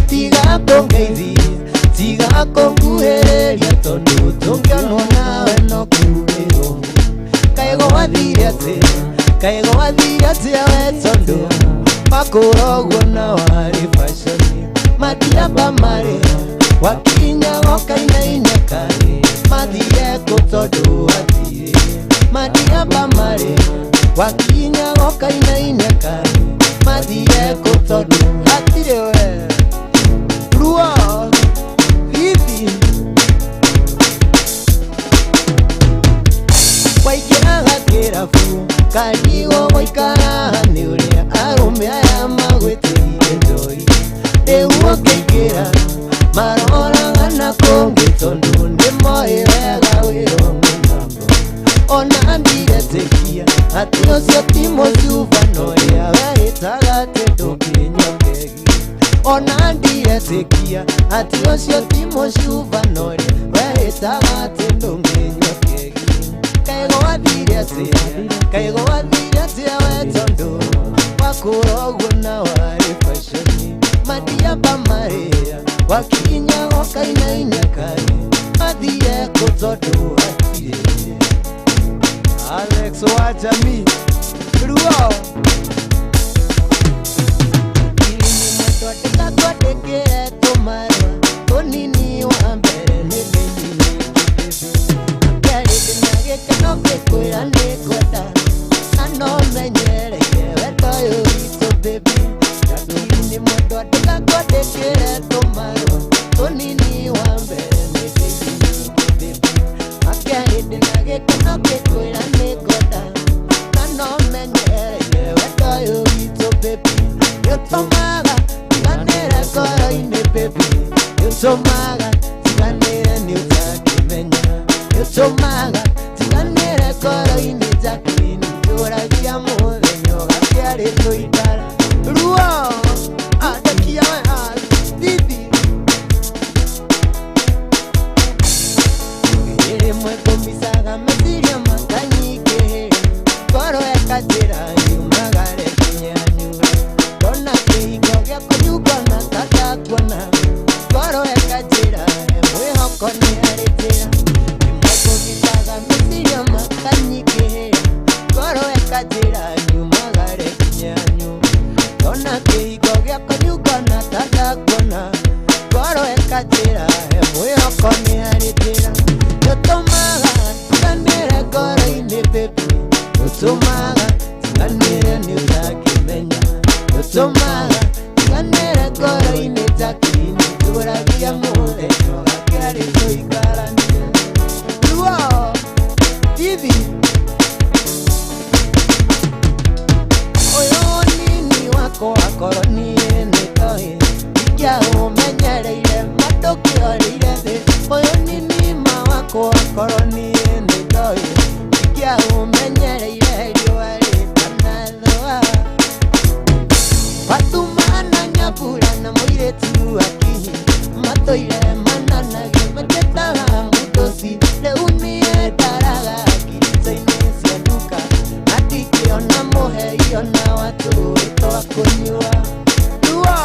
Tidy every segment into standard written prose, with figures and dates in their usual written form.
Tiga kũngeithia, tiga kũnguhĩrĩria, tondũ tũngĩonwo nawe no kuurĩrwo. Kaĩ gwathire atĩa? Kaĩ gwathire atĩa we? Tondũ wakũra ũguo na warĩ fashion, matiamba marĩ wakinya gokainaina, kaĩ mathire kũ? Tondũ wathire matiamba marĩ wakinya gokainaina, kaĩ mathire kũ? Tondũ hatirĩ we ruo vipi waingĩraga kĩrabu karigwo gũikara nĩ ũrĩa arũme aya magwĩtĩire njohi. Rĩu ũkĩingĩra maroraga na kũngĩ, tondũ nĩ moĩ wega wĩro mũgambo. Ona ndiretĩkia atĩ ũcio ti mũcuba ũrĩa werĩtaga atĩ ndũngĩnyua kegi. Ona ndiretĩkia atĩ ũcio ti mũcuba ũrĩa werĩtaga atĩ ndũngĩnyua kegi. Kaĩ gwathire atĩa? Kaĩ gwathire atĩa we? Tondũ wakũra ũguo na warĩ fashion, matiamba marĩa wakinya gokainaina, kaĩ mathire kũ? Tondũ hatirĩ Alex wa jamii ruo. Twandĩka twandĩkĩre tũmarũa tũnini, wa mbere nĩ ngeithi, kerĩ ndĩna gĩkeno ngĩkwĩra nĩ ngwenda na no menyereire wendo ũyũ witũ, baby. Jacqueline mwendwa, ndĩgakwandĩkĩre tũmarũa tũnini, wa mbere nĩ ngeithi, baby, wa kerĩ ndĩna gĩkeno ngĩkwĩra nĩ ngwenda na no menyereire wendo ũyũ witũ, baby. Nĩũtũmaga tiganĩre ngoro-inĩ, baby, nĩũtũmaga tiganĩre, nĩ ũtakĩmenya, nĩũtũmaga tiganĩre ngoro-inĩ. Jacqueline, njũragia mũthenya ũgakĩarĩ tũikara Ruo andekia we bibi. Rĩmwe ngũmicaga meciria makanyingĩhĩra, ngoro ĩkanjĩra nyumagare kinyanyu. Ndona kĩhingo gĩaku ngona ta ndakuona, ngoro ĩkanjĩra he mwĩhoko nĩ harĩ njĩra. Rĩmwe ngũmicaga meciria makanyingĩhĩra, ngoro ĩkanjĩra nyumagare kinyanyu. Ndona kĩhingo gĩaku ngona ta ndakuona, ngoro ĩkanjĩra he mwĩhoko nĩ harĩ njĩra. Nĩũtũmaga tiganĩre ngoro-inĩ, baby, nĩũtũmaga tiganĩre, nĩ ũtakĩmenya, nĩũtũmaga tiganĩre ngoro-inĩ. Jacqueline, njũragia mũthenya ũgakĩarĩ tũikaranie. Ruo bibi. Ũyũ nini wakwa akorwo niĩ nĩ toĩ ingĩaũmenyereire mandũkĩorĩire thĩ. Ũyũ nini ma wakwa akorwo niĩ nĩ toĩ ingĩaũmenyereire riũa rĩtanathũa. Watumana nyambura na mũirĩtu akinyi matũire mananagia matetaga mũtũci. Rĩu niĩ ndaraga ngirito-inĩ cia nduka na ndingĩona mũhei ona wa tũrũĩ twa kũnyua. Ruo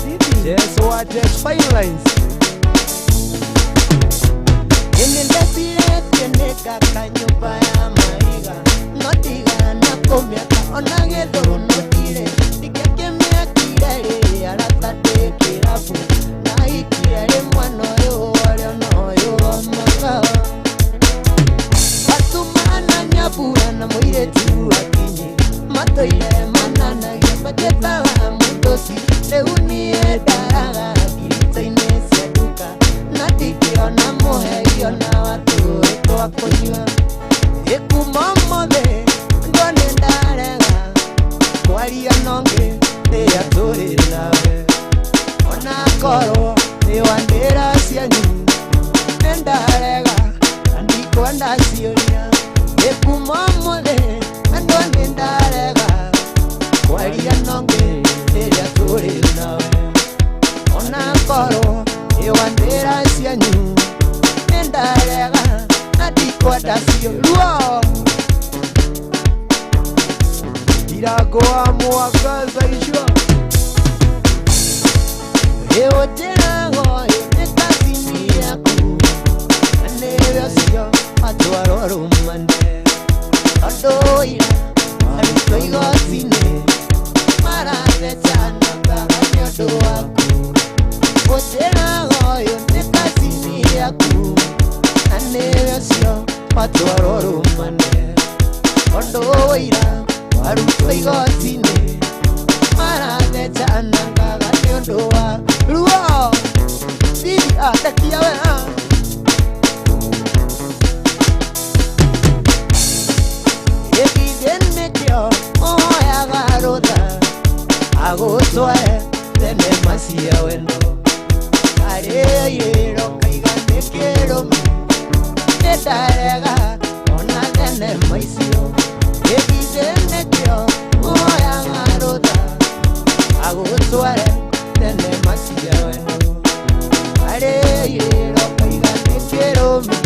bibi. Jesu wa Jesu fine lines. Ĩnĩ ndecirĩtie nĩ ngaka nyũmba ya mahiga, no ndigana kũmĩaka ona gĩthũnũ ndirĩ. Ndingĩakĩmĩakire rĩ arata ndĩ kĩrabu na hikire rĩ mwana ũyũ ũrĩa ona ũyũ omaga. Watumana nyambura na mũirĩtu akinyi matũire mananagia matetaga mũtũci. Rĩu niĩ ndaraga ngirito-inĩ cia nduka na ndingĩona mũhei ona wa tũrũĩ twa kũnyua. Ĩkuma ũmũthĩ ndone ndarega. Ũndũ waku ũtĩraga ũyũ nĩ kazini yaku na nĩwe ũcio watwarwo rũmane ũndũ wĩira warutwo igoti-inĩ marathecana ngaga nĩ ũndũ wa ruo bibi andekia we ĩgithĩ nĩkĩo ũhoyaga rũtha agũtware thenema cia wendo harĩ irĩro kaiga nĩ kĩrũme nĩ ndarega ona thenema icio ĩgithĩ nĩkĩo ũhoyaga rũtha agũtware thenema cia wendo harĩ irĩro kaiga nĩ kĩrũme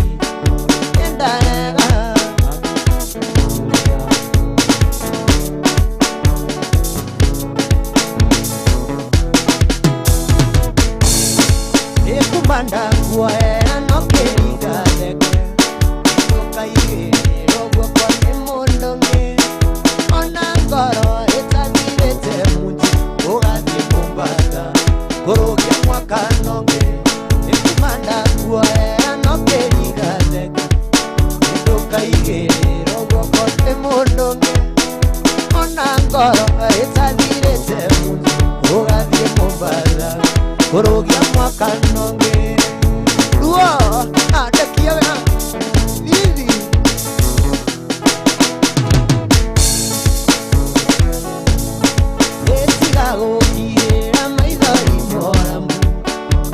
nĩ ndarega. Kumanda kuoera no kĩringa theke ndũkaigĩrĩrwo guoko nĩ mũndũ ũngĩ ona ngoro ĩtathirĩte munji ũgathiĩ Mombasa kũrũgia mwaka nongĩ. Nĩkumanda kuoera no kĩringa theke ndũkaigĩrĩrwo guoko nĩ mũndũ ũngĩ ona ngoro ĩtathirĩte munji ũgathiĩ Mombasa kũrũgia mwaka nongĩ. Ruo andekia we bibi ĩtiga gũkirĩra maithori moramu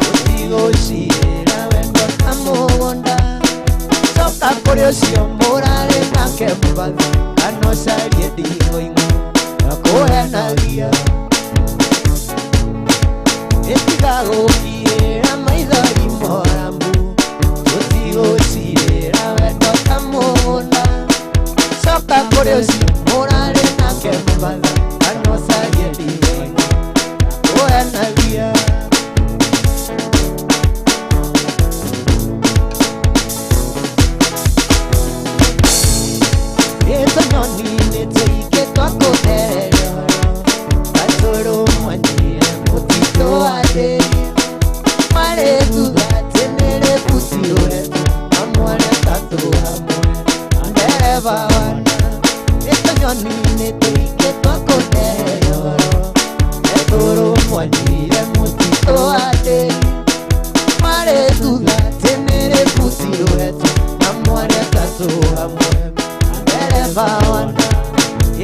ũtigũcirĩra wendo ta mũgũnda coka kũrĩ ũcio mũrarĩ nake mũbathi kana ũcarie nding'oing'o ya kũhenagia. Ĩtiga gũkirĩra maithori moramu ũtigũcirĩra wendo ta mũgũnda coka kũrĩ ũcio mũrarĩ nake mũbathi kana ũcarie nding'oing'o ya kũhenagia. Ĩtũnyoni nĩ tũingĩ twa kũthereria ũhoro gatũrũmanie mũtitũ wa ndĩri marĩ thutha atĩ nĩrĩ buti ũhetwo amwe arĩa atatũ hamwe na ndereba wana. Ĩtũnyoni nĩ tũingĩ twa kũthereria ũhoro gatũrũmanie mũtitũ wa ndĩri marĩ thutha atĩ nĩrĩ buti ũhetwo amwe arĩa atatũ hamwe na ndereba wana.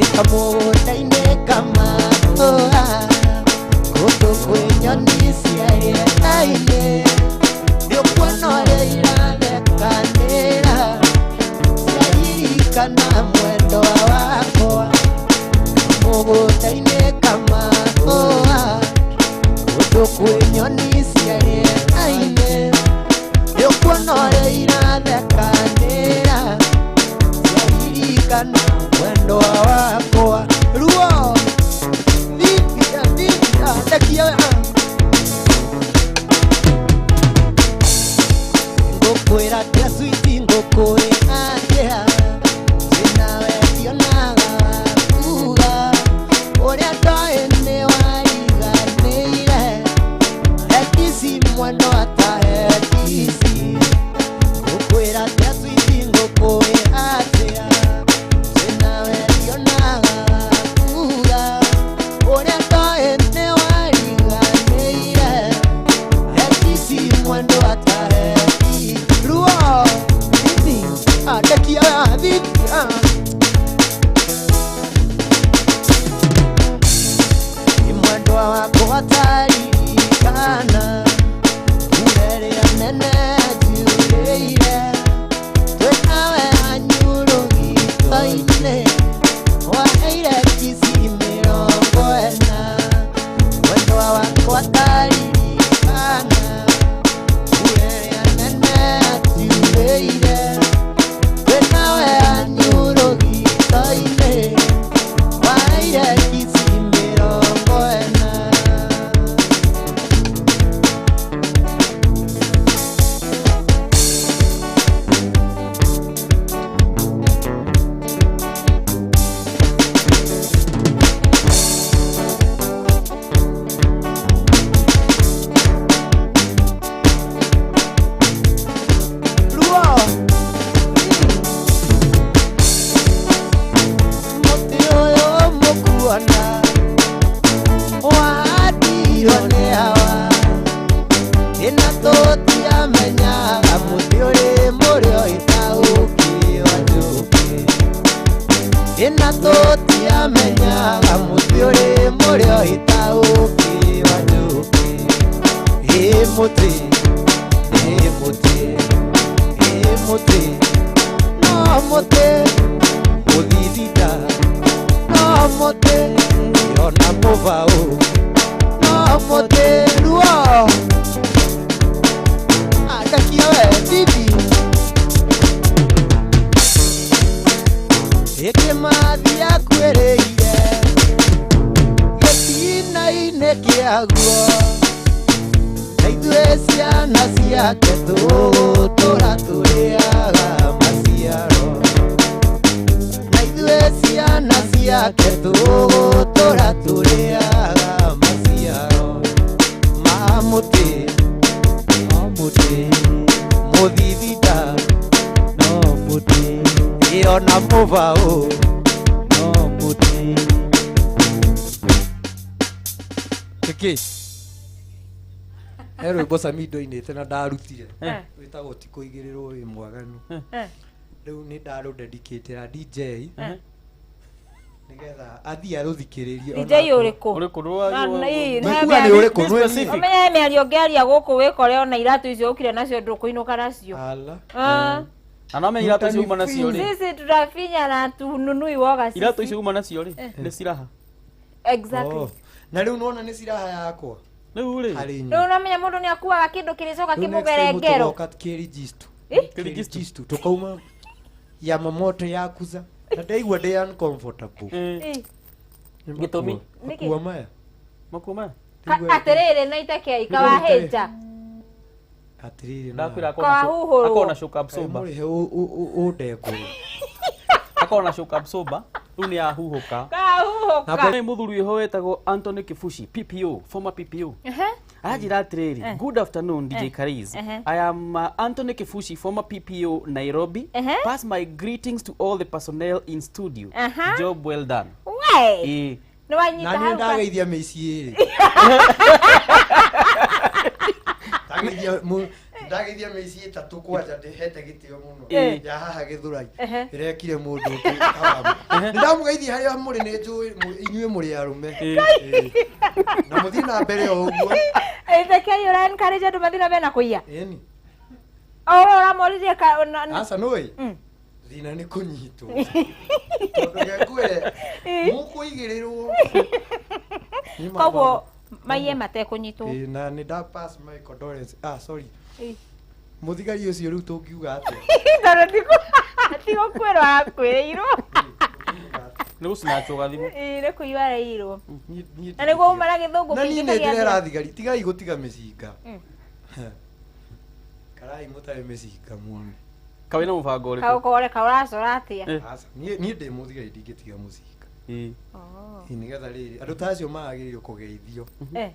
Ĩkamũgũnda-inĩ kamahũa kũndũ kwĩ nyoni cia rĩera-inĩ nĩũkuona ũrĩa irathekanĩra ciaririkana mwendwa wakwa. Kamũgũnda-inĩ kamahũa kũndũ kwĩ nyoni cia rĩera-inĩ nĩũkuona ũrĩa irathekanĩra ciaririkana mwendwa wakwa. Ruo bibi bibi andekia we ngũkwĩra atĩa switi ngũkwĩra atĩa twĩnawe ndionaga wa kuga ũrĩa ndoĩ nĩ wariganĩire hetici mwendwa atahetici ngũkwĩra atĩa switi ngũkwĩra atĩa twĩnawe ndionaga wa kuga ũrĩa ndoĩ nĩ wariganĩire hetici mwendwa atahetici. Ruo bibi andekia we bibi nĩ mwendwa wakwa ataririkana mbura ĩrĩa nene njurĩire twĩnawe hanyũrũgito-inĩ waheire kici 40 mwendwa wakwa ataririkana mbura ĩrĩa nene njurĩire twĩnawe hanyũrũgito-inĩ waheire kici 40. Mũtĩ, ĩ mũtĩ, ĩ mũtĩ, no mũtĩ mũthithinda, no mũtĩ ona mũbaũ, no mũtĩ ruo andakia we bibi. Ĩkĩmathi akuĩrĩire gĩtina-inĩ kĩaguo, na ithuĩ ciana ciake tũgũtũra tũrĩaga maciaro, na ithuĩ ciana ciake tũgũtũra tũrĩaga maciaro ma mũtĩ, no mũtĩ mũthithinda, no mũtĩ ĩona mũbaũ, no mũtĩ. Kĩkĩ he rwĩmbo Samido ainĩte na ndarutire wĩtagwo ti kũigĩrĩrwo wĩ mwaganu. Rĩu nĩ ndarũdedicatĩra DJ nĩgetha athiĩ arũthikĩrĩrie. DJ ũrĩkũ? Ũrĩkũ? Maigua nĩ ũrĩkũ? Be specific. Ũmenye mĩario ũngĩaria gũkũ wĩkore ona iratũ icio ũkire nacio ndũkũinũka nacio. Ala. Ah. Na no menye iratũ icio uma nacio rĩ. Sisi tutafinya na tununui woga sisi. Iratũ icio uma nacio rĩ, nĩ ciraha. Exactly. Oh. Na rĩu nona nĩ ciraha yakwa Rĩu rĩ. harĩ Rĩu inyuĩ. ũramenya mũndũ nĩ akuaga kĩndũ kĩrĩcoka Rĩu next time kĩmũgere ngero. tũgoka kĩrigistu. Eh? Kĩrigistu tukauma Yamamoto yakuza na ndaigua ndĩ uncomfortable. Eh. Eh. Nĩ Gĩtũmi? Nĩkĩ? Makuo maya. Makuo maya. Atĩrĩrĩ na itakei kawahĩnja. Atĩrĩrĩ na Ndakwĩra Kahuhũrwo. akorwo na shock absorber. Mũrĩhe ũndengũrũ. Akorwo na shock absorber. Rĩu nĩ yahuhũka. Kahuhũka. Nĩ mũthuri wĩho wetagwo Anthony Kifushi, PPO, former PPO. Ehe. Aranjĩra atĩrĩrĩ, good afternoon DJ Kariz. Ehe. I am Anthony Kifushi, former PPO Nairobi. Ehe. Pass my greetings to all the personnel in studio. Aha. Job well done. We. Ĩĩ. Nĩ wanyita Na niĩ hau. ndageithia mĩciĩ ĩrĩ. Ndageithia mĩciĩ ĩtatũ kwanja ndĩhete gĩtĩo mũno Eh. ya haha Gĩthũrai Ehe. ĩrekire mũndũ ũngĩ kawamu. Nĩ ndamũgeithia harĩa mũrĩ, nĩ njũĩ inyuĩ mũrĩ arũme. Ĩĩ. Na mũthiĩ na mbere o ũguo. Itakei ũra encourage andũ mathiĩ na mbere na kũiya. Ĩni. O we ũramoririe ka Aca nũĩ Mm. thĩna nĩ kũnyitwo tondũ ngekwĩre Ĩĩ. mũkũigĩrĩrwo. Niĩ Koguo maiye matekũnyitwo. Ĩĩ, na nĩ nda pass my condolence, ah sorry, Ĩĩ. mũthigari ũcio rĩu tũngiuga atĩa? Tondũ tigũkwĩrwo arakwĩrĩirwo. Nĩ gũcinachwo gathimũ. Ĩĩ, nĩ kũiywo areirwo. Niĩ Na nĩguo uma na gĩthũngũ na niĩ kĩingĩ nĩ ta gĩa ndĩrera thira. thigari tigai gũtiga mĩcinga. Mm. Karai mũtarĩ mĩcinga muone. Kaĩ na mũbango ũrĩkũ? Kaũkore kaũracora atĩa? Eh. Aca, niĩ ndĩ mũthigari ndingĩtiga mũcinga. Ĩĩ. Oh. Ĩ, nĩgetha rĩrĩ andũ ta acio magagĩrĩirwo kũgeithio. Eh,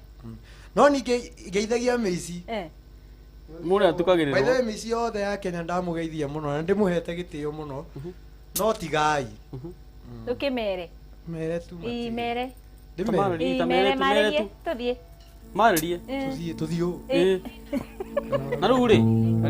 No ningĩ ngeithagia mĩici. eh. Mũndũ atukagĩrĩrwo. By the way, mĩici yothe ya Kenya ndamũgeithia mũno na ndĩmũhete gĩtĩo mũno, no tigai. Tũkĩmere. Mere tu matige. Imere. Ndĩmere. Tamarĩ. Ita Imere mere tu, mere marĩrie tu. tũthiĩ. Marĩrie. Eh. Tũthiĩ tũthiĩ ũũ. Ĩĩ. Na rĩu rĩ,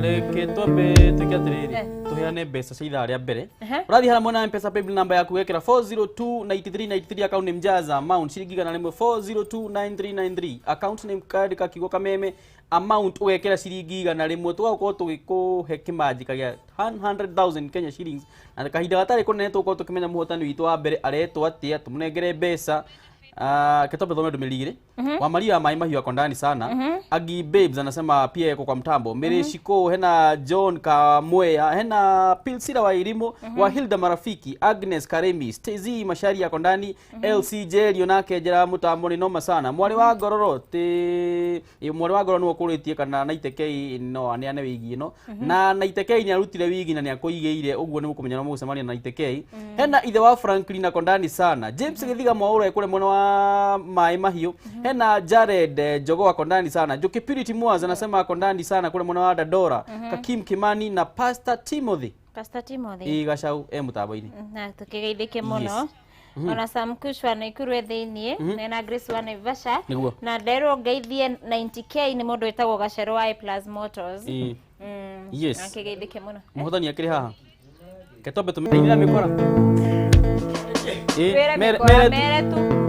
reke twambe twĩke atĩrĩrĩ, Eh. tũheane mbeca cia ithaa rĩa mbere. Ehe. Ũrathiĩ harĩa mwena wa Mpesa paybill number yaku wekĩra 4029393, account name jaza amount ciringi 100, 4029393, account name kandĩka kiugo kameme, amount ũgekĩra ciringi 100, tũgakorwo tũgĩkũhe kĩmanjĩka gĩa 100,000 Kenya shillings, na kahinda gatarĩ kũnene tũgũkorwo tũkĩmenya mũhotani witũ wa mbere aretwo atĩa, tũmũnengere mbeca. Ketope thome ndũmĩrĩri igĩrĩ. Wa Maria Mai Mahiũ ako ndani sana. Agi Babes anasema pia yuko kwa mtambo. Mary Shiko, hena John Kamwea, hena Pilsira wa Irimo, wa Hilda Marafiki, Agnes Karemi, Stezi Mashari ako ndani, LCJ Lionake njera mutambo ni noma sana. Mwari wa Ngororo ti mwari wa Ngororo nĩwe ũkũrĩtie kana Naitekei no aneane wigi ĩno. Na Naitekei nĩ arutire wigi na nĩ akũigĩire ũguo nĩ mũkũmenya no mũgũcemania na Naitekei. Hena ithe wa Franklin ako ndani sana. James Githiga Mwaura kũrĩa mwena wa Maĩ Mahiũ. Hena Jared Jogoo ako ndani sana. Njoki Purity Mwaza anasema ako ndani sana kũrĩa mwena wa Dandora. Kakim Kimani na Pastor Timothy. Pastor Timothy. Ĩ Gacau e mũtambo-inĩ. Na tũkĩgeithĩke mũno. Ona Sam Kush wa Naikuru e thĩiniĩ, na Grace wa Naivasha. Nĩguo. Na nderwo ngeithie 90K nĩ mũndũ wĩtagwo Gacerũ wa A Plus Motors. Ĩ. Mm. Yes. Na kĩgeithĩke mũno. Mũhotani akĩrĩ haha. Ketombe tũmĩinĩra mĩkora. Ĩ, Wĩre mere mĩkora mere tu. mere tu.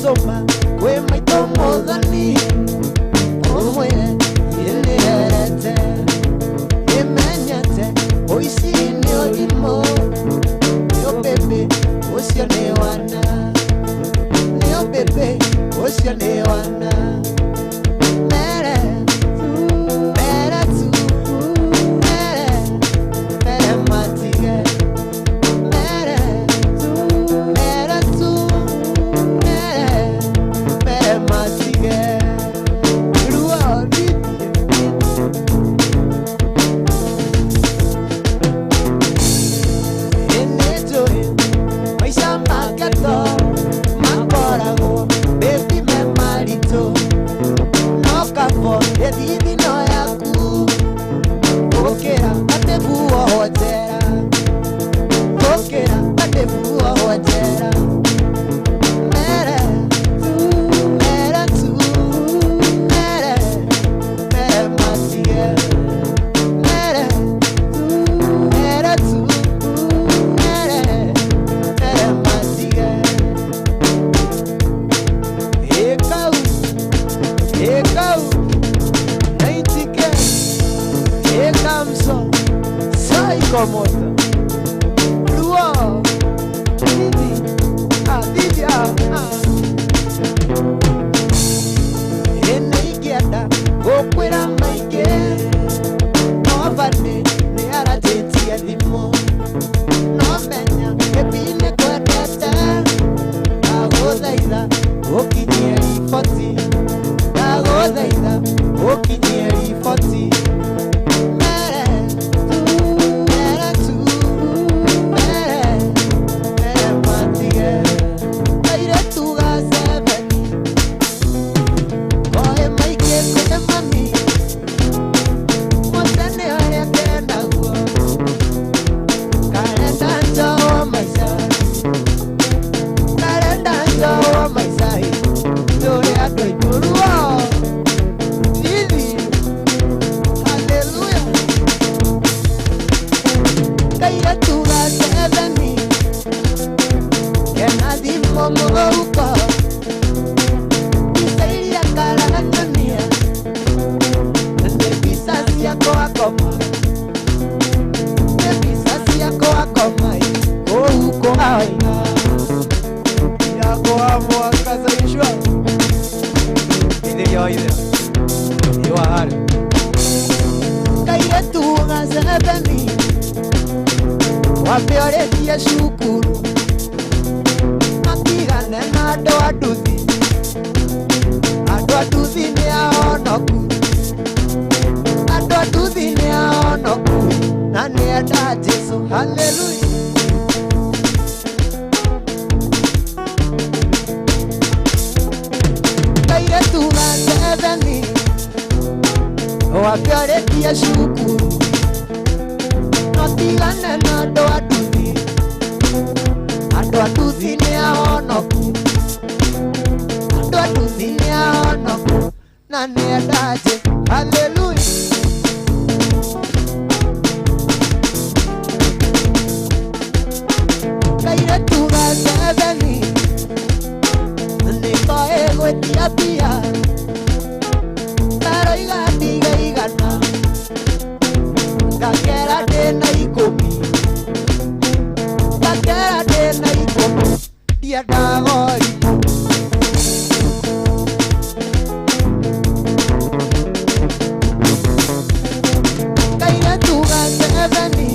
Ndĩratũma kwĩ maitũ mũthoni ũmwĩre nĩnĩrerete nĩmenyete ũici nĩ ũrimũ nĩũ bĩbĩ ũcio nĩ wana nĩũ bĩbĩ ũcio nĩ wana mere mere tu mere mere matige mere mere tu mere mere matige ruo bibi. Nĩnjũĩ maica ma ghetto makoragwo baby me maritũ no kabo ĩthithino yaku gũkĩra atĩ buohwo njera gũkĩra atĩ buohwo njera mere mere tu mere mere matige mere mere tu mere mere matige ekau ekau naitike ekamso saikomota ruo didi ah didi ah ah ene ingĩenda gũkwĩra maingĩ no bani nĩ aranjĩtie thimũ no menya ĩbi nĩ kwendete ndagũthaitha ũkinyie riboti ndagũthaitha ũkinyie riboti mere mere tu mere mere matige kairĩtu ga seveni koe maingĩ kwĩ mami mothe nĩ arĩa kendaguo karenda njowo maica karenda njowo maica tũrĩ andũ aitũruo Lili haleluya kairĩtu ga seveni kena thimũ mũhuko mbica iria karanyonia nĩ mbica ciakwa ngoma nĩ mbica ciakwa ngoma kũu kũhaina Yako mwaka zaishwa Ithĩria wa ithera Iwa harĩ kairĩtu ga seveni wambe ũrĩkie cukuru matigane na andũ a nduthi andũ a nduthi nĩ ahonoku andũ a nduthi nĩ ahonoku na nĩ enda Jesũ haleluya. Kairĩtu ga seveni wambe ũrĩkie cukuru no tigane na andũ a nduthi andũ a nduthi nĩ ahonoku andũ a nduthi nĩ ahonoku na nĩ enda Jesũ haleluya. Kairĩtu ga seveni nĩkoĩ gwĩtia mbia karoiga ndiga igana ngakera ndĩna ikũmi ngakera ndĩna ikũmi ndiendaga ũrimũ. Kairĩtu ga seveni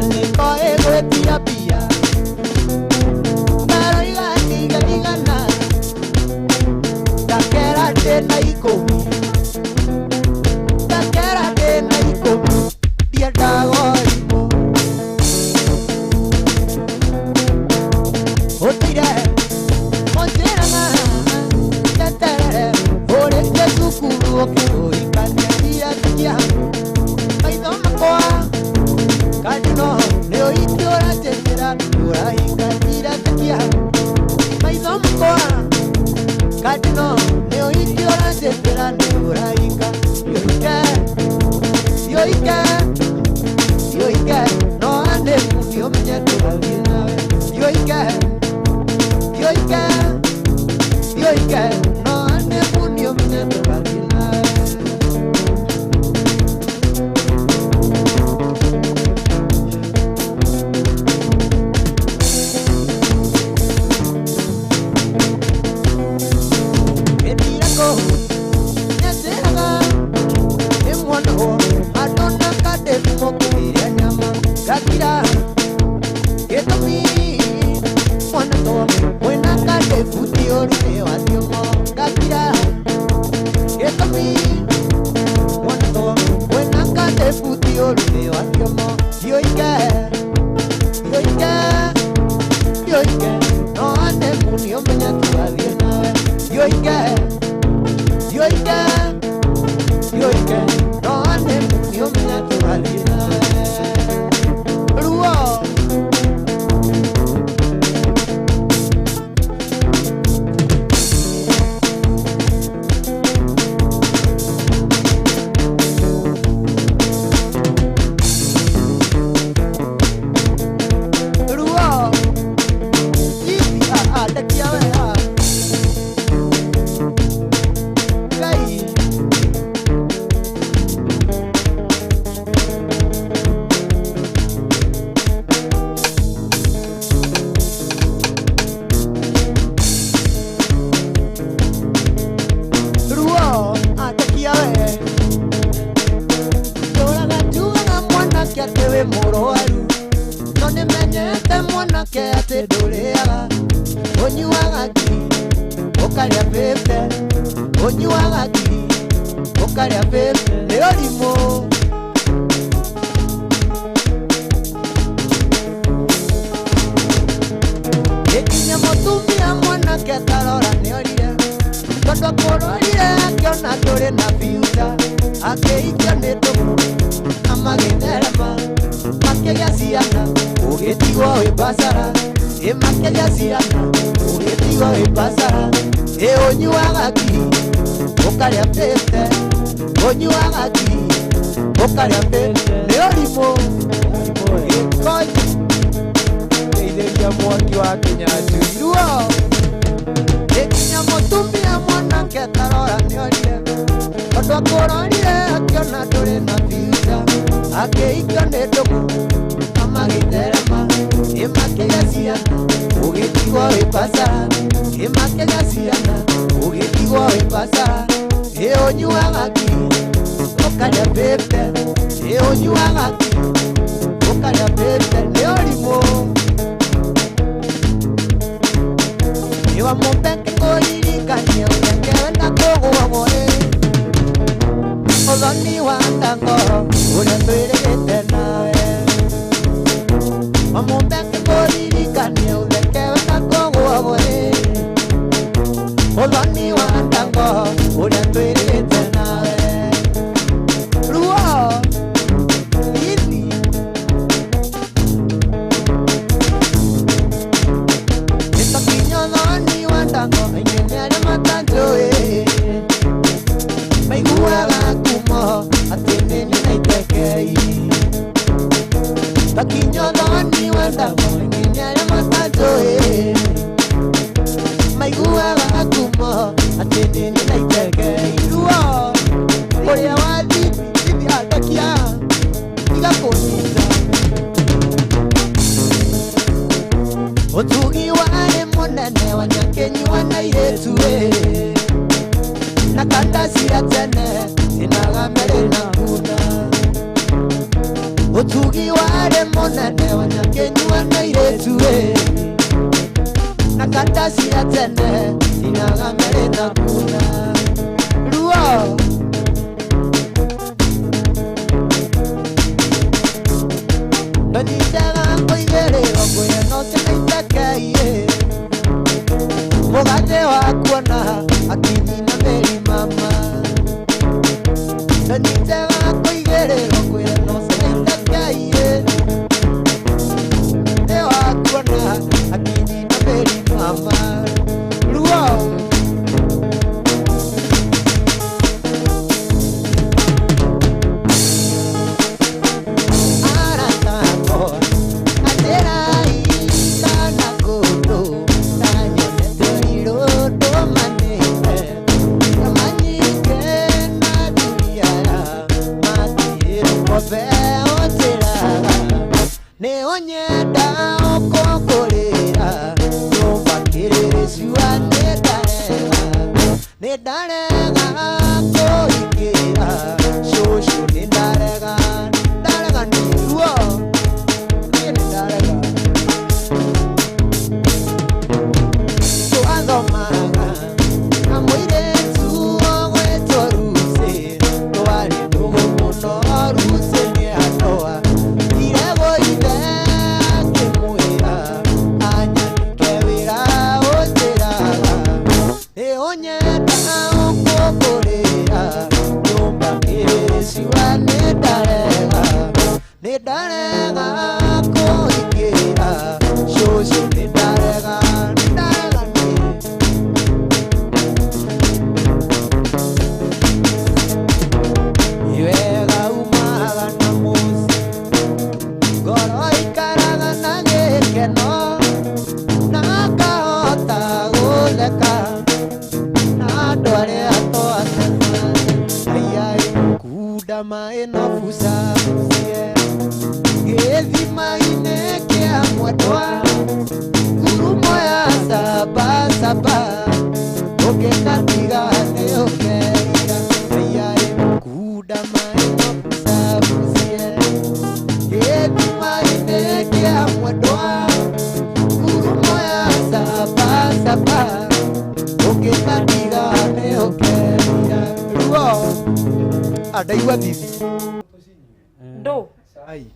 nĩkoĩ gwĩtia mbia karoiga ndiga igana ngakera ndĩna ikũmi ngakera ndĩna ikũmi ndiendaga ũrimũ. Ũtũire ũnjĩraga njeterere ũrĩkie cukuru ũke ũhikanie iria maitho makwa kandino nĩ ũhiki ũranjĩkĩra ũrahikania iria maitho makwa kandino nĩ ũhiki ũranjĩkĩra nĩ ũrahika yoike yoike yoike no ande nĩ ũmenye tũrathiĩ nawe yoike yoike. Yoike no ane munio menye tũgathiĩ nawe. Etirako nĩanjĩraga nĩ mwanahwo handũ na kandebu mũkĩrĩa nyama ngakira gĩtũmi mwanatwo mwĩna kandebu ti ũru nĩ wathiomo ngakira gĩtũmi mwanatwo mwĩna kandebu ti ũru nĩ wathiomo yoike yoike yoike no anemu nĩ ũmenye tũgathiĩ nawe yoike yoike yoike no anemu nĩ ũmenye tũgathiĩ nawe ruo. Ruo. Ithi ah ndekia we ah Ngai. Ruo ndekia we ndũraga njugaga mwanake atĩ wĩ mũrwaru no nĩmenyete mwanake atĩ ndũrĩaga ũnyuaga ngiri ũkarĩa 50 ũnyuaga ngiri ũkarĩa 50 nĩ ũrimũ. Gĩkinya mũtumia mwanake tarora nĩorire tondũ akũrorire akĩona ndũrĩ na future akĩikio nĩ ndũgũ na magĩtherema makĩgĩa ciana ũgĩtigwo wĩ bacara ĩ makĩgĩa ciana ũgĩtigwo wĩ bacara ĩ ũnyuaga ngiri ũkarĩa 50 ũnyuaga ngiri ũkarĩa 50 nĩ ũrimũ gĩkonyo Teithĩria mwaki wa Kinyanjui. Ruo. Gĩkinya mũtumia mwanake tarora nĩorire tondũ akũrorire akĩona ndũrĩ na future akĩikio nĩ ndũgũ na magĩtherema ĩ makĩgĩa ciana ũgĩtigwo wĩ bacara ĩ makĩgĩa ciana ũgĩtigwo wĩ bacara ĩ ũnyuaga ngiri ũkarĩa 50 ĩ ũnyuaga ngiri ũkarĩa 50 nĩ ũrimũ. Iwa mubeke kũririkania ũreke wenda kũgũagwo ĩ ũthoni wa ndango ũrĩa twĩrĩgĩte nawe wamũmbeke kũririkania ũreke wenda kũgũagwo ĩ ũthoni wa ndango ũrĩa twĩrĩgĩte nawe ruo ithi nĩtakinya ũthoni wa ndango aingĩ nĩ arĩa matanjũĩ maiguaga ngumo atĩ nĩ na itekei takinya ũthoni wa ndango aingĩ nĩ arĩa matanjũĩ maiguaga ngumo atĩ nĩ na itekei ruo ũrĩa wa thithi thithi andakia tiga kũnyita ũtugi warĩ mũnene wa nyakenyua na airĩtu ĩ na kanda cia tene inaga merĩ na kuna ũtugi warĩ mũnene wa nyakenyua na airĩtu ĩ na kanda cia tene inaga merĩ na kuna ruo. Ndanyitaga kũigĩrĩrwo ngũya no tĩna itekeiĩ mũgathe wa kuona akinyi na mĩri mama ndanyitaga kũigĩrĩrwo ngũya no tĩna itekeiĩ mũgathe wa kuona akinyi na mĩri mama ruo. Arata Kĩrĩrĩcua nĩ ndarega, nĩ ndarega kũingĩra. Cũcũ nĩ ndarega, ndarega nĩ ruo, niĩ nĩ ndarega. Twathomaga na mũirĩtu ũgwĩtwo Lucy, twarĩ ndũgũ mũno, Lucy nĩandoa. Thire ithe akĩmwĩra anyandĩke wĩra ũnjĩraga nĩ ũnyenda ũkũngũrĩra nyũmba kĩrĩcua nĩ ndarega, nĩ ndarega kũingĩra. Cũcũ nĩ ndarega, nĩ ndarega niĩ. Wega umaga na mũciĩ, ngoro ikaraga na gĩkeno, na ngahota gũtheka na andũ arĩa twacemania. Ai, kunda maĩ no bucabucie gĩthima-inĩ kĩa mwendwa, ngurumo ya sabasaba ũngĩgatiga nĩ ũkerira. Ai, kunda maĩ no bucabucie gĩthima-inĩ kĩa mwendwa, ngurumo ya sabasaba ũngĩgatiga nĩ ũkerira. Ruo andaigua thithi. Ndũ. Cai.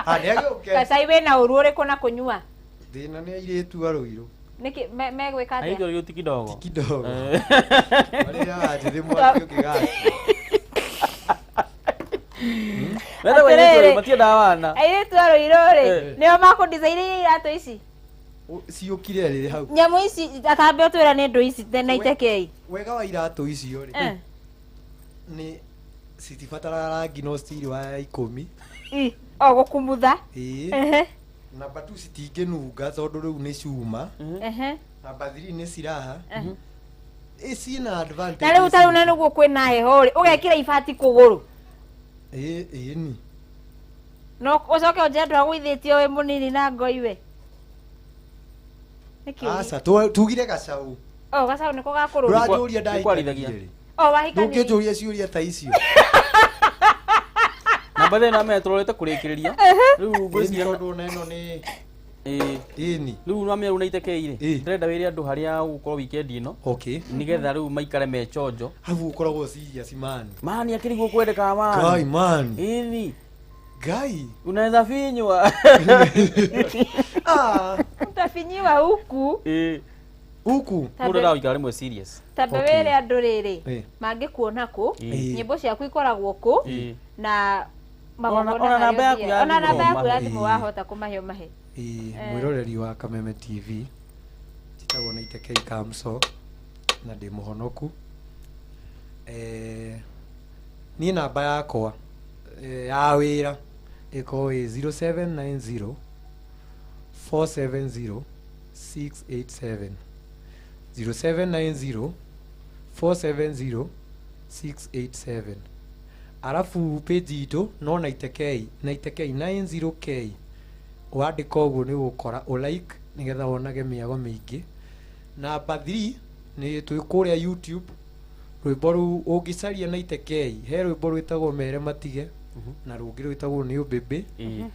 Ah, nĩ agĩũke. Gacai wĩna ũru ũrĩkũ na kũnyua? Thĩna nĩ airĩtu a Rũirũ. Nĩkĩ megwĩka atĩa? Aitũ rĩu ti kidogo. Kidogo. Marĩa njĩthĩ mwaki ũngĩgaki. Wetagwo airĩtu Atĩrĩrĩ. rĩ, matiendaga wana. Airĩtu a Rũirũ rĩ, Eh. nĩo makũndicainĩire iratũ ici. Ciũkire rĩrĩ hau. Nyamũ ici atambe ũtwĩra nĩ ndũ ici na itekei. Wega wa iratũ icio rĩ, Eh. nĩ citibataraga rangi no stiri wa 10. I, o gũkumutha. Ĩĩ. Ehe. Namba 2 citingĩnunga tondũ rĩu nĩ cuma. Ehe. Namba 3 nĩ ciraha. Ĩ ciĩna advantage. Na rĩu ta rĩu na nĩguo kwĩna heho rĩ, ũgekĩra ibati kũgũrũ. Ĩĩ, ĩĩ ni. No ũcoke ũnjĩre ndwagũithĩtio wĩ mũnini na ngoi we. Nĩkĩ? Aca, tugire gacau. O gacau nĩko gakũrũria. Ndũranjũria Nĩkwarĩthagia. ndahikanire rĩ. O wahikanire. Ndũngĩnjũria ciũria ta icio. Namba thĩna menya tũrorete kũrĩkĩrĩria. Rĩu Ĩni ngwĩciria tondũ ona ĩno nĩ ĩĩ. ĩni. Rĩu nwamenya rĩu na itekei rĩ. Ĩĩ. Ndĩrenda wĩre andũ harĩa ũgũkorwo weekend ĩno. Okay. Nĩgetha rĩu maikare me chonjo. Hau ũkoragwo serious man. Mani akĩrigwo kwendekaga mani. Ngai man. Ĩni. Ngai. Unaweza finywa. Ah, Utafinyiwa huku. Ĩĩ. huku. Mũndũ ndagoikara rĩmwe serious. Tambe Okay. wĩre andũ rĩrĩ Ĩĩ. mangĩkuona kũ, Ĩĩ. nyĩmbo ciaku ikoragwo kũ, Ĩĩ. na magongona Ona namba marĩa yaku ya ũthiaga. Ona thimũ namba yaku ya ũmahe. thimũ wahota kũmahe ũmahe. Ĩĩ, mwĩroreri wa Kameme TV njĩtagwo na Itekei Kamso na ndĩ mũhonoku. Niĩ namba yakwa ya wĩra ĩkoragwo ĩ 0790 470 687, 0790 470 687. Arabu page itũ no Naitekei, Naitekei 90K, wandĩka ũguo nĩ ũgũkora ũ like nĩgetha wonage mĩago mĩingĩ. Namba 3 nĩ twĩ kũrĩa YouTube, rwĩmbo rũu ũngĩcaria Naitekei he rwĩmbo rwĩtagwo Mere Matige na rũngĩ rwĩtagwo Nĩ Ũmbĩmbĩ. Ĩĩ.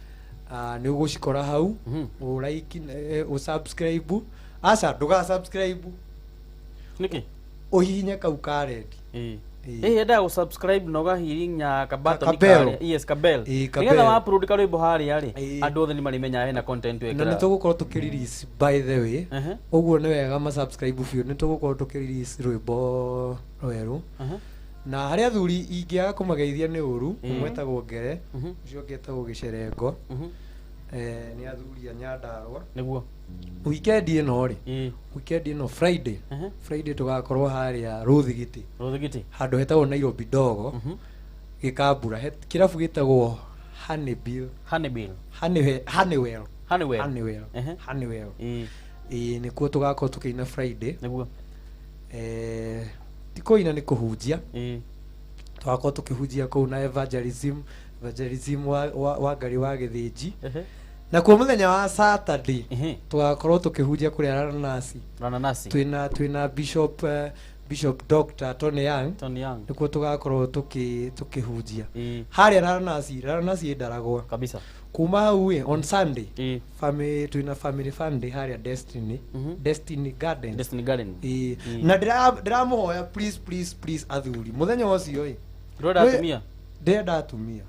Nĩ ũgũcikora hau, ũ like, ũ subscribe. Aca, ndũga subscribe, Nĩkĩ? ũhihinye kau ka red. Ĩĩ. Ĩĩ. Ĩĩ, endaga gũ-subscribe na ũgahihinya ka-button Kabell. karĩa. Yes, kabell. Ĩĩ, Nĩgetha kabell. wa upload karwĩmbo harĩa rĩ, Ĩĩ. andũ othe nĩ marĩmenyaga hena content Na wekĩra. nĩ tũgũkorwo tũkĩ release, by the way, Ehe. ũguo nĩ wega ma subscribe biũ, nĩ tũgũkorwo tũkĩ release rwĩmbo rwerũ. Ehe. Na harĩ athuri ingĩaga kũmageithia nĩ ũru. Ĩĩ. Ũmwe etagwo Ngere, ũcio ũngĩ etagwo Gĩcerengo. Nĩ athuri a Nyandarũa. Nĩguo. Weekend ĩno rĩ, Ĩĩ. weekend ĩno Friday, Ehe. Friday tũgakorwo harĩa Rũthigiti, Rũthigiti. handũ hetagwo Nairobi Dogo, Gĩkambura, kĩrabu gĩtagwo Honeybee. Honeybee. Honeywell. Honeywell. Honeywell. Ehe. Honeywell. Ĩĩ. Ĩĩ, nĩkuo tũgakorwo tũkĩina Friday. Nĩguo. Ti kũina, nĩ kũhunjia. Ĩĩ. Tũgakorwo tũkĩhunjia kũu na evangelism wa Ngai wa Gĩthĩnji. Ehe. Nakuo mũthenya wa Saturday Ehe. tũgakorwo tũkĩhunjia kũrĩa Rananasi. Rananasi. Twĩna Bishop Bishop Dr. Tony Young. Tony Young. Nĩkuo tũgakorwo tũkĩhunjia Ĩĩ. harĩa Rananasi. Rananasi ĩndaragwa Kabisa. kuma hau ĩ on Sunday Ĩĩ. Twĩna family fun day harĩa Destiny, Destiny Gardens. Destiny Garden. Ĩĩ. Na ndĩramũhoya please please please athuri mũthenya ũcio ĩ Ndũrenda atumia? Ndĩrenda atumia.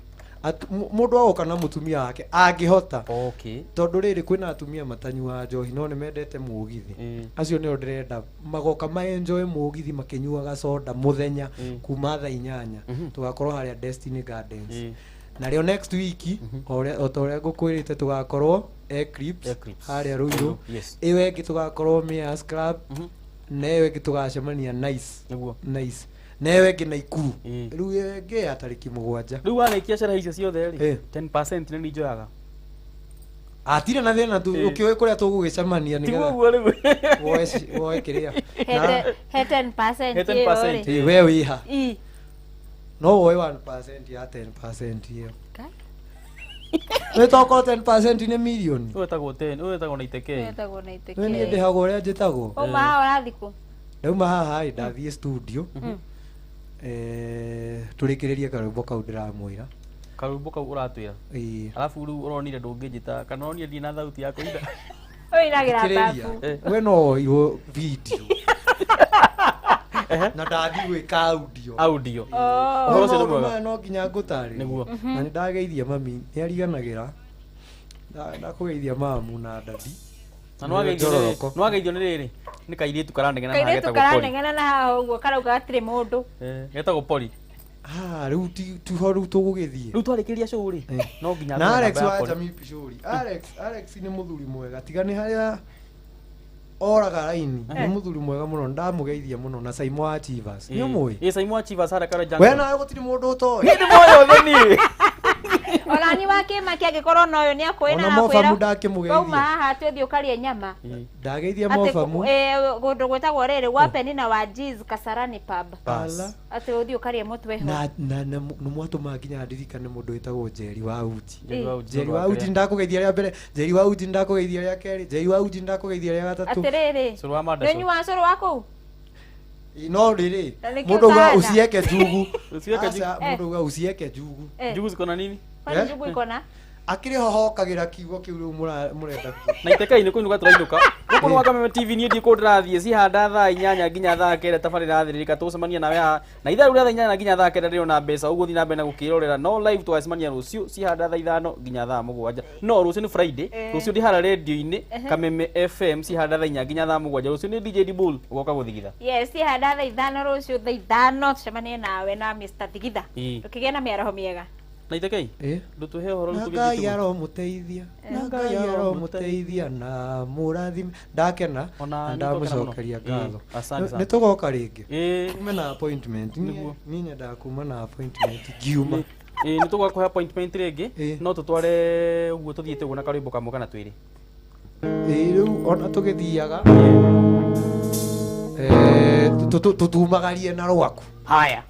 Mũndũ agoka na mũtumia wake angĩhota. Okay. Tondũ rĩrĩ kwĩna atumia matanyuaga njohi no nĩ mendete mũgithi. Acio nĩo ndĩrenda magoka maenjoy mũgithi makĩnyuaga soda mũthenya kuma thaa 8. Tũgakorwo harĩa Destiny Gardens. Narĩo next week o ta ũrĩa ngũkwĩrĩte tũgakorwo Eclipse Eclipse. harĩa Ruiru. Yes. Ĩyo ĩngĩ tũgakorwo Mayors Club na ĩyo ĩngĩ tũgacemania Nice. Nĩguo. Nice. Na ĩyo ĩngĩ Naikuru. Ĩĩ. Rĩu ĩyo ĩngĩ ya tarĩki 7. Rĩu warĩkia sherehe icio ciothe rĩ, Ĩĩ. 10% nĩ niĩ njoyaga. Atirĩ na thĩna tu Ĩĩ. ũkĩũĩ kũrĩa tũgũgĩcemania Tiguo nĩgetha ũguo rĩu. woe kĩrĩa. He 10% He ĩyo 10%. rĩ. Ĩĩ, we wĩha Ĩ. no woe 1% ya 10% ĩyo. Nĩ tokorwo 10% nĩ mirioni. Ũyũ wetagwo 10, ũyũ wetagwo na itekei. Wetagwo na Nĩ niĩ itekei. ndĩhagwo ũrĩa njĩtagwo. Uma haha ũrathiĩ kũ? Ndauma haha ĩ ndathiĩ studio tũrĩkĩrĩrie karwĩmbo kau ndĩramwĩra. Karwĩmbo kau ũratwĩra. Ĩĩ. Alafu rĩu ũronire ndũngĩnjĩta kana ũronire ndirĩ na thauti ya kũina. Ũinagĩra Thikĩrĩria. babu. We no woirwo video na ndathiĩ gwĩka audio. Audio. Oh. Ũhoro ũcio nĩ Maũndũ mwega. maya no nginya ngũtarĩrie. Nĩguo. Na nĩ ndageithia mami nĩ ariganagĩra. Ndakũgeithia mamu na dadi. Na nĩwageithio Njororoko. nĩwageithio nĩ rĩrĩ nĩ kairĩtu karanegena na Kairĩtu getagwo Poli. karanegena na haha ũguo karauga gatirĩ mũndũ. Eh, getagwo Poli. Ah, rĩu tiho rĩu tũgũgĩthiĩ. Rĩu twarĩkĩria show rĩ, Eh. no nginya Na ngorwo Alex namba ya wa Poli. Jamii Pishori. Alex nĩ mũthuri mwega tiga nĩ harĩa oraga raini. Nĩ mũthuri mwega mũno ndamũgeithia mũno na Saimo wa Chivas. Nĩ ũmũĩ? Ĩ Saimo wa Chivas harĩa Karo We Junction. nawe gũtirĩ mũndũ ũtoĩ. Niĩ ndĩ moĩ othe niĩ. Ona ni wa kĩmaki angĩkorwo na ũyũ nĩ akũĩ Ona na Mofamu arakwĩra ndakĩmũgeithia. wauma haha twĩthiĩ ũkarĩe nyama. Ndageithia Atĩ Mofamu. kũndũ gwĩtagwo rĩrĩ gwa Penina wa Jiz Kasarani pub. Ala. Atĩ ũthiĩ ũkarĩe mũtwe ho. Na nĩ mwatũma nginya ndirikane mũndũ wĩtagwo Njeri wa Uji. Njeri wa Uji. Njeri wa Uji ndakũgeithia rĩa mbere, Njeri wa Uji ndakũgeithia rĩa kerĩ, Njeri wa Uji ndakũgeithia rĩa gatatũ. Atĩrĩrĩ. Cũrũ wa Mandaco. Nĩũnyuaga cũrũ wa kũu? No rĩrĩ, Na nĩkĩo mũndũ auga ũtahana? usieke njugu. Usiweke njugu. Aca, mũndũ auga usieke njugu. Eh. Njugu ziko na nini? Kwani Eh? njugu iko na? Akĩrĩ ho hokagĩra kiugo kĩu rĩu mũrenda. Na iteka-inĩ kũinũka tũrainũka. Gũkũ nĩ Wakameme TV niĩ ndiĩ kũndũ ndĩrathiĩ cihanda thaa 8 nginya thaa 9 tabarĩra yathĩrĩrĩka tũgũcemania nawe haha. Na ithaa rĩu rĩa thaa 8 nginya thaa 9 ndĩrona mbeca ũguo thiĩ na mbere na gũkĩrorera no live tũgacemania rũciũ cihanda thaa 5 nginya thaa 7. No rũciũ nĩ Friday, rũciũ ndĩ harĩa radio-inĩ Kameme FM cihanda thaa 4 nginya thaa 7. Rũciũ nĩ DJ Dibul ũgoka gũthigitha. Yes, cihanda thaa 5 rũciũ thaa 5 tũcemanie nawe na Mr. Thigitha. Ĩĩ. Tũkĩgĩe na mĩaraho mĩega. Na itekei Eh? ndũtũhe ũhoro rĩu Na tũgĩthiĩ Ngai tũgũ- aromũteithia, na Ngai aromũteithia na mũrathime. Ndakena Ona na nĩ twakena mũno. ndamũcokeria ngatho. Ĩĩ, asante sana. Nĩ tũgoka rĩngĩ. Ĩĩ. Tume na appointment. Nĩguo. Niĩ nyendaga kuma na appointment ngiuma. Ĩĩ nĩ tũgakũhe appointment rĩngĩ Ĩĩ. no tũtware ũguo tũthiĩte ũguo na karwĩmbo kamwe kana twĩrĩ. Ĩĩ rĩu ona tũgĩthiaga tũtumagarie na rwaku. Haya.